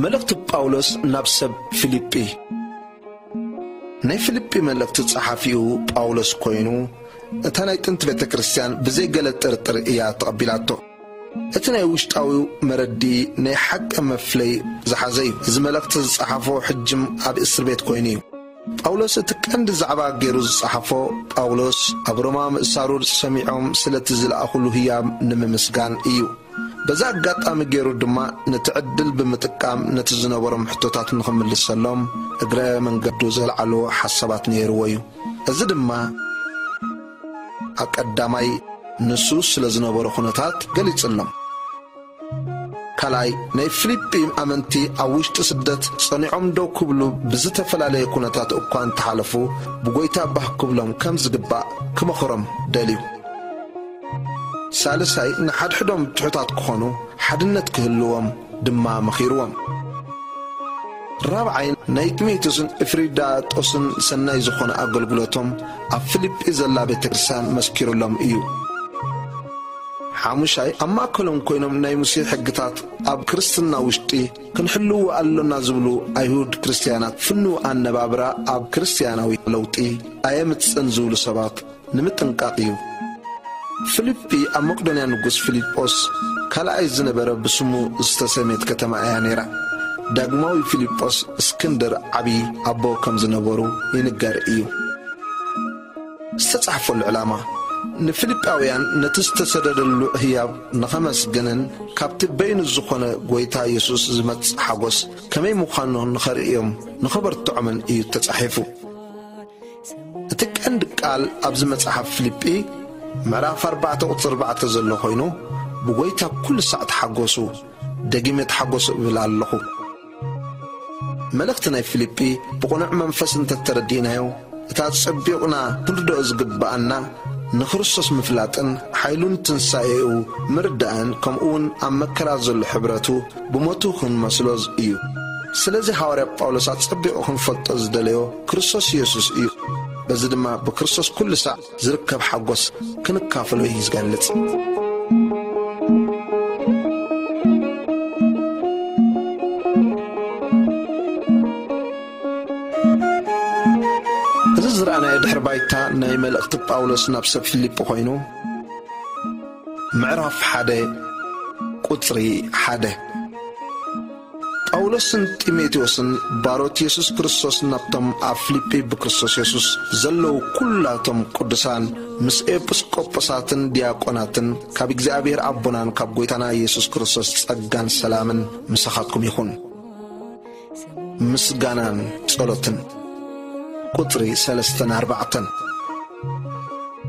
መልእኽቲ ጳውሎስ ናብ ሰብ ፊልጲ። ናይ ፊልጲ መልእኽቲ ጸሓፊኡ ጳውሎስ ኮይኑ፣ እታ ናይ ጥንቲ ቤተ ክርስቲያን ብዘይ ገለ ጥርጥር እያ ተቐቢላቶ። እቲ ናይ ውሽጣዊ መረዲ ናይ ሓቂ መፍለይ ዝሓዘ እዩ። እዚ መልእኽቲ ዝጸሓፎ ሕጅም ኣብ እስር ቤት ኮይኑ እዩ። ጳውሎስ እቲ ቀንዲ ዛዕባ ገይሩ ዝጸሓፎ፣ ጳውሎስ ኣብ ሮማ ምእሳሩ ሰሚዖም ስለቲ ዝለኣኹሉ ህያብ ንምምስጋን እዩ። በዛ ኣጋጣሚ ገይሩ ድማ ነቲ ዕድል ብምጥቃም ነቲ ዝነበሮም ሕቶታት ንኽምልሰሎም እግረ መንገዱ ዘልዓሎ ሓሳባት ነይርዎ እዩ። እዚ ድማ ኣቀዳማይ ንሱ ስለ ዝነበሮ ኩነታት ገሊጽሎም። ካልኣይ፣ ናይ ፊልጲ ኣመንቲ ኣብ ውሽጢ ስደት ጸኒዖም ደው ክብሉ ብዝተፈላለየ ኩነታት እኳ እንተሓለፉ፣ ብጎይታ ባህ ክብሎም ከም ዝግባእ ክመኽሮም ደልዩ። ሳልሳይ፣ ንሓድሕዶም ትሑታት ክኾኑ፣ ሓድነት ክህልዎም ድማ መኺርዎም። ራብዓይ፣ ናይ ጢሞቴዎስን እፍሪዳጦስን ሰናይ ዝኾነ ኣገልግሎቶም ኣብ ፊልጲ ዘላ ቤተ ክርስቲያን መስኪሩሎም እዩ። ሓሙሻይ፣ ኣብ ማእከሎም ኮይኖም ናይ ሙሴ ሕግታት ኣብ ክርስትና ውሽጢ ክንሕልዎ ኣሎና ዝብሉ ኣይሁድ ክርስትያናት ፍኑው ኣነባብራ ኣብ ክርስትያናዊ ለውጢ ኣየምጽእን ዝብሉ ሰባት ንምጥንቃቕ እዩ። ፊልጲ ኣብ መቄዶንያ ንጉስ ፊልጶስ ካልኣይ ዝነበረ ብስሙ ዝተሰምየት ከተማ እያ ነይራ። ዳግማዊ ፊልጶስ እስክንድር ዓቢ ኣቦ ከም ዝነበሩ ይንገር እዩ። ዝተጻሕፈሉ ዕላማ፣ ንፊልጳውያን ነቲ ዝተሰደደሉ ህያብ ንኸመስግንን ካብቲ በይኑ ዝኾነ ጐይታ የሱስ ዝመጽእ ሓጎስ ከመይ ምዃኑ ንኸርእዮም ንኸበርትዖምን እዩ ተጻሒፉ። እቲ ቀንዲ ቃል ኣብዚ መጽሓፍ ፊልጲ ምዕራፍ ኣርባዕተ ቁጽሪ ኣርባዕተ ዘሎ ኮይኑ፣ ብጐይታ ኩሉ ሳዕ ተሓጎሱ፣ ደጊመ ተሓጎሱ እብል ኣለኹ። መልእኽቲ ናይ ፊልጲ ብቕኑዕ መንፈስ እንተተረዲእናዮ፣ እቲ ኣጸቢቕና ክንርድኦ ዝግብኣና ንክርስቶስ ምፍላጥን ሓይሉን ትንሳኤኡ ምርዳእን፣ ከምኡውን ኣብ መከራ ዘሎ ሕብረቱ ብሞቱ ክንመስሎ እዩ። ስለዚ ሃዋርያ ጳውሎስ ኣጸቢቑ ክንፈልጦ ዝደለዮ ክርስቶስ ኢየሱስ እዩ። በዚ ድማ ብክርስቶስ ኩሉ ሳዕ ዝርከብ ሓጎስ ክንካፈሎ እዩ ዝገልጽ። እዚ ዝረኣናዮ ድሕሪ ባይታ ናይ መልእኽቲ ጳውሎስ ናብ ሰብ ፊልጲ ኮይኑ፣ ምዕራፍ ሓደ ቁጽሪ ሓደ። ጳውሎስን ጢሞቴዎስን ባሮት የሱስ ክርስቶስ ናብቶም ኣብ ፊልጲ ብክርስቶስ የሱስ ዘለዉ ኩላቶም ቅዱሳን፣ ምስ ኤጲስቆጶሳትን ዲያቆናትን፣ ካብ እግዚኣብሔር ኣቦናን ካብ ጐይታና የሱስ ክርስቶስ ጸጋን ሰላምን ምሳኻትኩም ይኹን። ምስጋናን ጸሎትን። ቁጽሪ ሰለስተን ኣርባዕተን።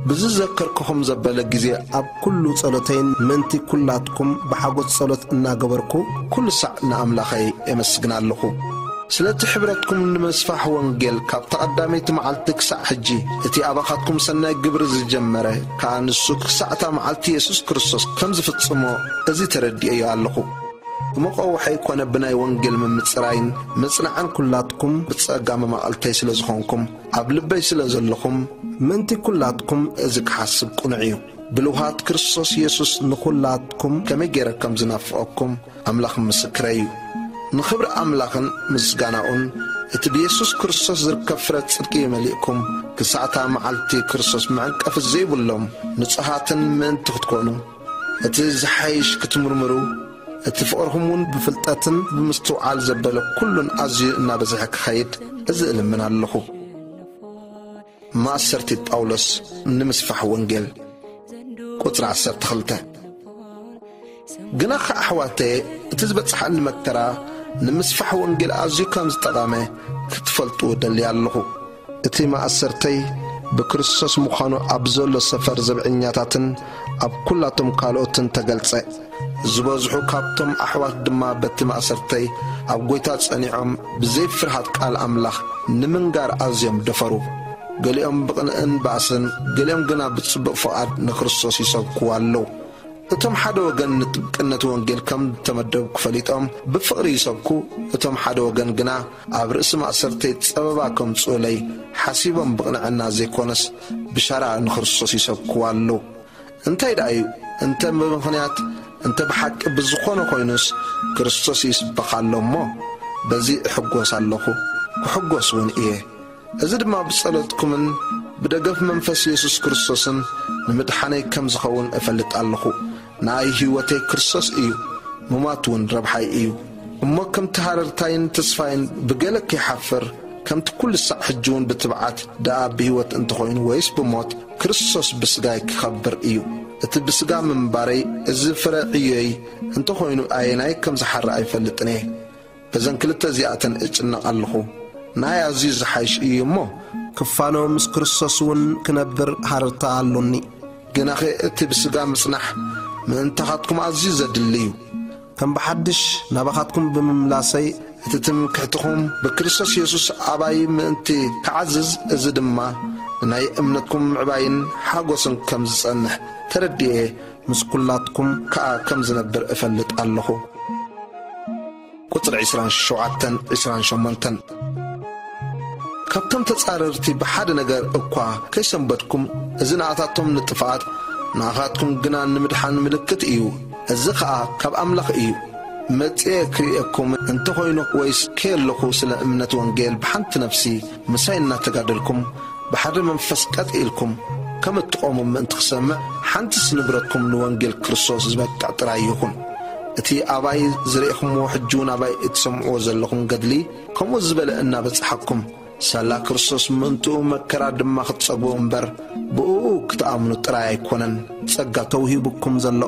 ብዝዘከርኩኹም ዘበለ ግዜ ኣብ ኩሉ ጸሎተይን ምእንቲ ኩላትኩም ብሓጎስ ጸሎት እናገበርኩ ኩሉ ሳዕ ንኣምላኸይ የመስግን ኣለኹ። ስለቲ ሕብረትኩም ንምስፋሕ ወንጌል ካብታ ቀዳመይቲ መዓልቲ ክሳዕ ሕጂ እቲ ኣባኻትኩም ሰናይ ግብሪ ዝጀመረ ከኣ ንሱ ክሳዕታ መዓልቲ የሱስ ክርስቶስ ከም ዝፍጽሞ እዚ ተረዲኤዮ ኣለኹ። ብመቐውሐይ ኮነ ብናይ ወንጌል ምምጽራይን ምጽናዕን ኩላትኩም ብጸጋ መማቐልተይ ስለ ዝኾንኩም፣ ኣብ ልበይ ስለ ዘለኹም፣ ምእንቲ ኩላትኩም እዚ ክሓስብ ቅኑዕ እዩ። ብልውሃት ክርስቶስ የሱስ ንኹላትኩም ከመይ ገይረ ከም ዝናፍቐኩም ኣምላኽ ምስክረይ እዩ። ንኽብሪ ኣምላኽን ምስጋናኡን እቲ ብየሱስ ክርስቶስ ዝርከብ ፍረ ጽድቂ መሊእኩም፣ ክሳዕታ መዓልቲ ክርስቶስ መዕንቀፊ ዘይብሎም ንጹሃትን ምእንቲ ክትኮኑ፣ እቲ ዝሓይሽ ክትምርምሩ፣ እቲ ፍቕርኹም እውን ብፍልጠትን ብምስትውዓል ዘበለ ኩሉን ኣዝዩ እናበዝሐ ክኸይድ እዚ እልምን ኣለኹ። ማእሰርቲ ጳውሎስ ንምስፋሕ ወንጌል። ቁጽሪ ዓሰርተ ክልተ። ግናኸ ኣሕዋተየ፣ እቲ ዝበጽሓኒ መከራ ንምስፋሕ ወንጌል ኣዝዩ ከም ዝጠቐመ ክትፈልጡ እደሊ ኣለኹ። እቲ ማእሰርተይ ብክርስቶስ ምዃኑ ኣብ ዘሎ ሰፈር ዘብዐኛታትን ኣብ ኩላቶም ካልኦትን ተገልጸ። ዝበዝሑ ካብቶም ኣሕዋት ድማ በቲ ማእሰርተይ ኣብ ጐይታ ጸኒዖም ብዘይ ፍርሃት ቃል ኣምላኽ ንምንጋር ኣዝዮም ደፈሩ። ገሊኦም ብቕንእን ባእስን፣ ገሊኦም ግና ብጽቡቕ ፍቓድ ንክርስቶስ ይሰብክዎ ኣለዉ። እቶም ሓደ ወገን ንጥብቅነት ወንጌል ከም እተመደብኩ ፈሊጦም ብፍቕሪ ይሰብኩ፣ እቶም ሓደ ወገን ግና ኣብ ርእሲ ማእሰርተይ ጸበባ ከምጽኡለይ ሓሲቦም ብቕንዕና ዘይኮነስ ብሻራ ንክርስቶስ ይሰብክዎ ኣለዉ። እንታይ ደኣ እዩ? እንተ ብምኽንያት እንተ ብሓቂ ብዝኾነ ኮይኑስ፣ ክርስቶስ ይስበኽ ኣሎ እሞ፣ በዚ እሕጎስ ኣለኹ፣ ክሕጎስ እውን እየ። እዚ ድማ ብጸሎትኩምን ብደገፍ መንፈስ የሱስ ክርስቶስን ንምድሓነይ ከም ዝኸውን እፈልጥ ኣለኹ። ንኣይ ህይወተይ ክርስቶስ እዩ፣ ምማት እውን ረብሓይ እዩ። እሞ ከምቲ ሃረርታይን ተስፋይን ብገለ ከይሓፍር፣ ከምቲ ኩሉ ሳዕ ሕጂ እውን ብትብዓት ደኣ ብህይወት እንተኾይኑ ወይስ ብሞት፣ ክርስቶስ ብስጋይ ክኸብር እዩ። እቲ ብስጋ ምንባረይ፣ እዚ ፍረ ዕዮይ እንተኾይኑ ኣየናይ ከም ዝሓሪ ኣይፈልጥን እየ። በዘን ክልተ እዚኣተን እጭነቕ ኣለኹ። ናይ ኣዝዩ ዝሓይሽ እዩ እሞ፣ ክፋኖ ምስ ክርስቶስ እውን ክነብር ሃረርታ ኣሎኒ። ግናኸ እቲ ብስጋ ምጽናሕ ምእንታኻትኩም ኣዝዩ ዘድሊ እዩ። ከም ብሓድሽ ናባኻትኩም ብምምላሰይ፣ እቲ ትምክሕትኹም ብክርስቶስ የሱስ ኣባይ ምእንቲ ክዓዝዝ፣ እዚ ድማ ንናይ እምነትኩም ምዕባይን ሓጎስን ከም ዝጸንሕ ተረዲኤ፣ ምስ ኩላትኩም ከኣ ከም ዝነብር እፈልጥ ኣለኹ። ቁጽሪ ዕስራን ሸውዓተን ዕስራን ሸሞንተን። ካብቶም ተጻረርቲ ብሓደ ነገር እኳ ከይሰንበድኩም፣ እዚ ንኣታቶም ንጥፍኣት፣ ንኣኻትኩም ግና ንምድሓን ምልክት እዩ። እዚ ኸኣ ካብ ኣምላኽ እዩ። መጺኤ ክርእየኩም እንተኾይኑ ወይስ ከየለኹ ስለ እምነት ወንጌል ብሓንቲ ነፍሲ ምሳይ እናተጋደልኩም፣ ብሓደ መንፈስ ቀጥ ኢልኩም ከም እትቖሙ ምእንቲ ክሰምዕ፣ ሓንትስ ንብረትኩም ንወንጌል ክርስቶስ ዝበቅዕ ጥራይ ይኹን። እቲ ኣባይ ዝርእኹምዎ ሕጂ እውን ኣባይ እትሰምዕዎ ዘለኹም ገድሊ ከምኡ ዝበለ እናበጽሓኩም፣ ሳላ ክርስቶስ ምእንትኡ መከራ ድማ ክትጸግቡ እምበር፣ ብእኡ ክትኣምኑ ጥራይ ኣይኮነን ጸጋ ተውሂቡኩም ዘሎ።